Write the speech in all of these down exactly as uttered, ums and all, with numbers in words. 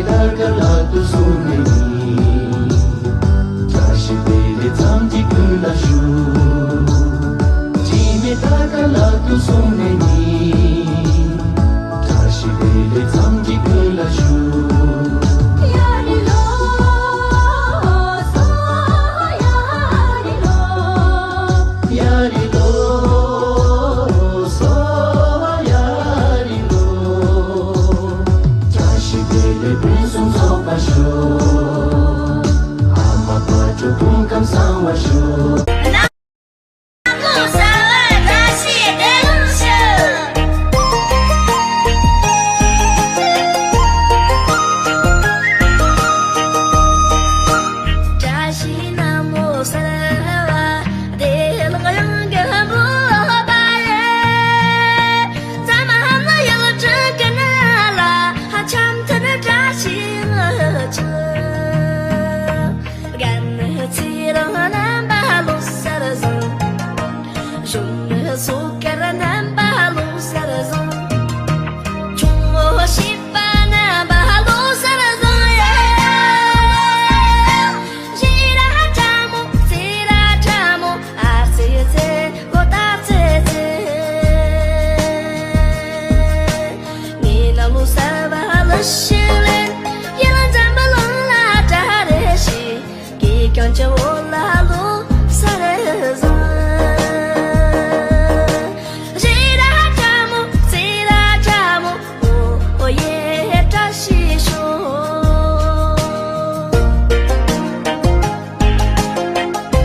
ལྟར་ག་ལ་དུ་སོང་ནས་ནི། བཀྲ་ཤིས་བདེ་ལེགས་ཚང་གི་ཀུན་ལ་ཞུ། འཆི་མེད་ལྟར་ག་ལ་དུ་སོང་ནས་ནི། བཀྲ་ཤིས་བདེ་ལེགས་ཚང་གི་ཀུན་ལ་ཞུ། ཡ་རི་ལོ་སོ། ཡ་རི་ལོ། ཡ་རི་ལོ་སོ། ཡ་རི་ལོ། བཀྲ་ཤིས་བདེ་ལེགས་ཕུན་སུམ་ཚོགས་པར་ཤོག་ཨ་མ་དཔལ་འབྱོར་ཕུན་ཁམས་བཟང་བར་ཤོག་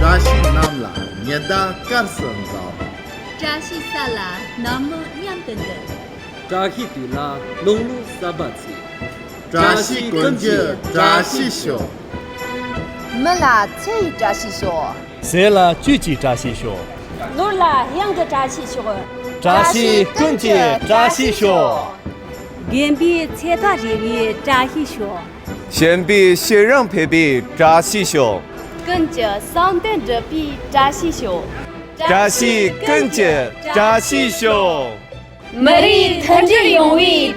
བཀྲ་ཤིས་གནམ་ལ་ཉི་ཟླ་སྐར་བཞིན་བཟང་། བཀྲ་ཤིས་ས་ལ་ནམ་མོ་མཉམ་དུ་འདུ། བཀྲ་ཤིས་དུས་ལ་ལོང་ལོ་གསར་པ་ཚེས། བཀྲ་ཤིས་ཀུན་གྱི་བཀྲ་ཤིས་ཤོག་མི་ལ་ཚེ་ཡི་བཀྲ་ཤིས་ཤོག་ཟས་ལ་བཅུད་ཀྱི་བཀྲ་ཤིས་ཤོག་ནོར་ལ་གཡང་གི་བཀྲ་ཤིས་ཤོག་བཀྲ་ཤིས་ཀུན་གྱི་བཀྲ་ཤིས་ཤོག་རྒན་པའི་ཚེ་ཐག་རིང་བའི་བཀྲ་ཤིས་ཤོག་གཞོན་པའི་ཤེས་རིག་འཕེལ་བའི་བཀྲ་ཤིས་ཤོག་ཀུན་གྱི་བསམ་དོན་འགྲུབ་པའི་བཀྲ་ཤིས་ཤོག་བཀྲ་ཤིས་ཀུན་གྱི་བཀྲ་ཤིས་ཤོག་མི་རིགས་མཐུན་སྒྲིལ་ཡོང་བའི་